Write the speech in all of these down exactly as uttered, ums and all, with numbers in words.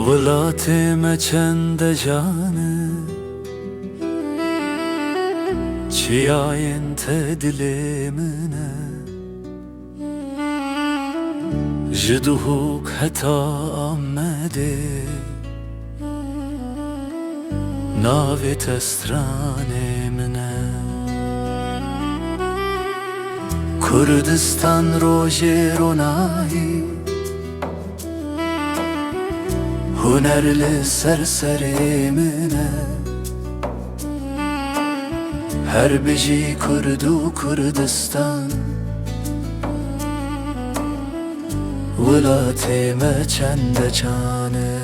Welatê me çende can e, çiyayên te dilê min e. Ji Duhok heta Amedê, navê te stranê min e. Kurdistan rojê ronahî, huner li ser serê min e. Her bijî Kurd û Kurdistan, welatê me çende can e.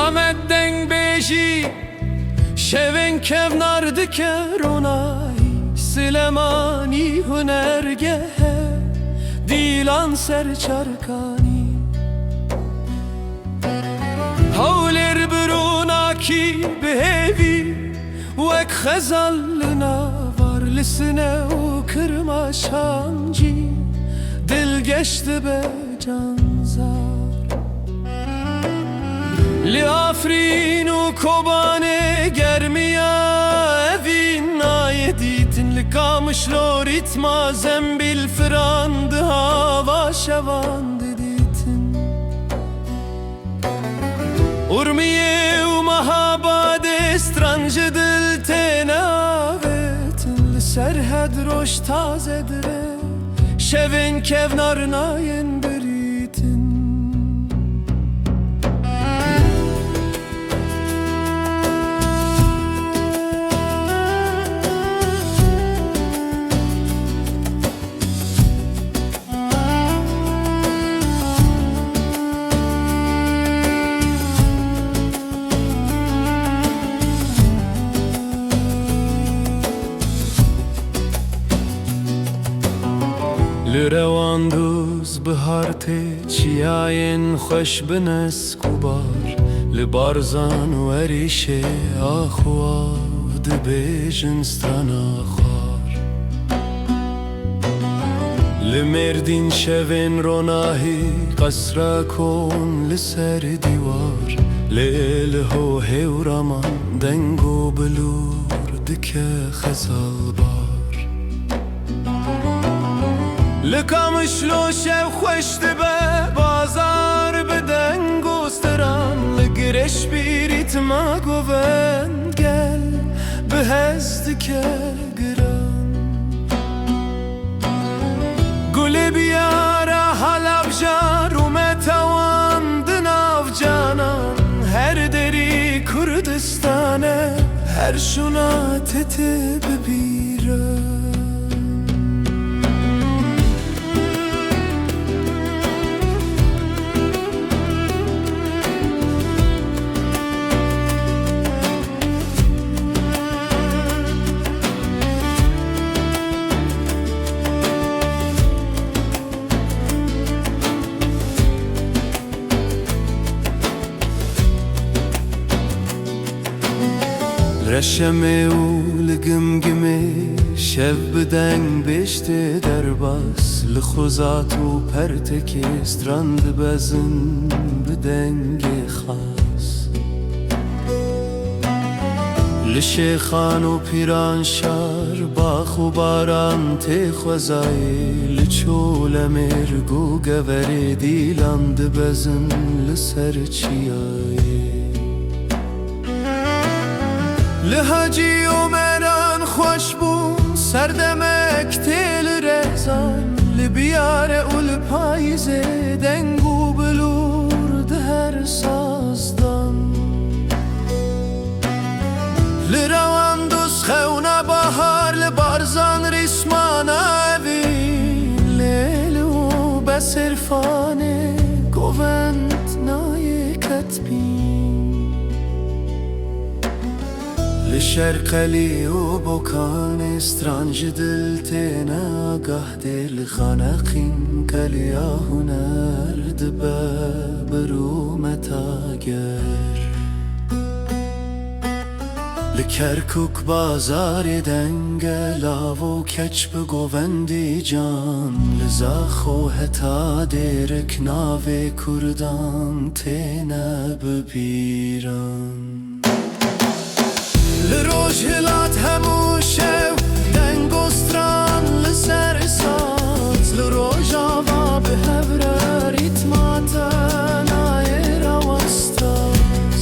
Amed dengbêjî, şevên kevnar dike ronahî. Silemanî hunergeh e, Dîlan ser çarkanî. Hewlêr bi ronakî, bi hêvî, wek xezal li nav ar, li Sine û Kirmaşancî, dilgeş dibe canzar. Li Afrîn û Kobanê germiya evîn nayê dîtin, li Kamişlo rîtma zembîl firan di hava şevan didîtin. Urmiyê û Mehabadê stran ji dil têne avêtin, li Serhed roj taze dire, şevên kevnar nayên birîtin. Li Rewandoz bihar tê, çiyayên xweş bi nesk û bar, li Barzan û Erîşê ax û av dibêjin strana xwar. Li Mêrdîn şevên ronahî, qesra kon li ser dîwar, lê li Ho Hêwraman deng û bilûr dike xezalbar. Li Kamişlo şev xweş dibe, bazar bi deng û stran, li Gireş bi rîtma govend gel bi hez dike giran. Gulê biyara Halabja rûmeta wan di nav canan, her derî Kurdistan e, her şûna tê tê bibîran. Reşemê û li Gimgimê şev bi deng bêj tê derbas, li Xuzat û Pertekê stran dibezin bi dengê xas. Li Şêxan û Pîranşar bax û baran tê xwezayê, li Çolemêrg û Geverê dîlan dibezin li ser çiyayê. Li Hacî Omeran xweş bû, serdemek tê li Rezan, li Biyare û li Payîzê deng û bilûr di her sazdan. Li Rewandoz xewna bahar, li Barzan rîsmana evî, lê li û Besêrfanê govend nayê ketbîn. Li Şerqelî û Bokanê stran ji dil têne agah dê li xaneqîn qeliya huner dibe bi rûmeta ger. Li Kerkûk bazarê denge lav û keç bi govendî can, li Zaxo heta Dêrik navê Kurdan têne bibîran. Li Rojhilat hemû şew deng û stran li ser saz, li Rojava bi hev re rîtma te nayê rawestaz.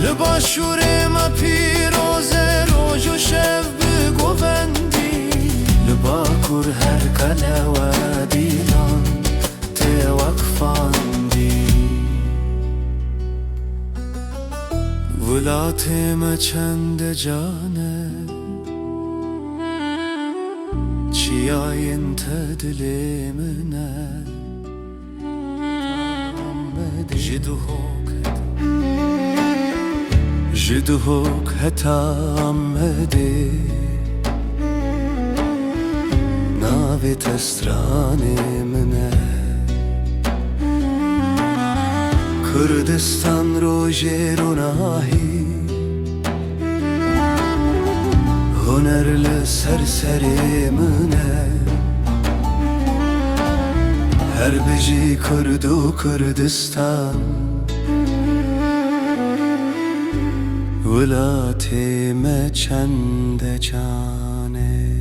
Li Başûrê me pîroz e roj û şev bi govendî, li Bakur her qelewe dîlan tê weqfandî. Welatê me çende can e, çiyayên te dilê min e. Ji Duhok, ji Duhok heta Amedê navê te stranê min e. Kurdistan rojê ronahî, huner li ser serê min e. Her bijî Kurd û Kurdistan, welatê me çende can e.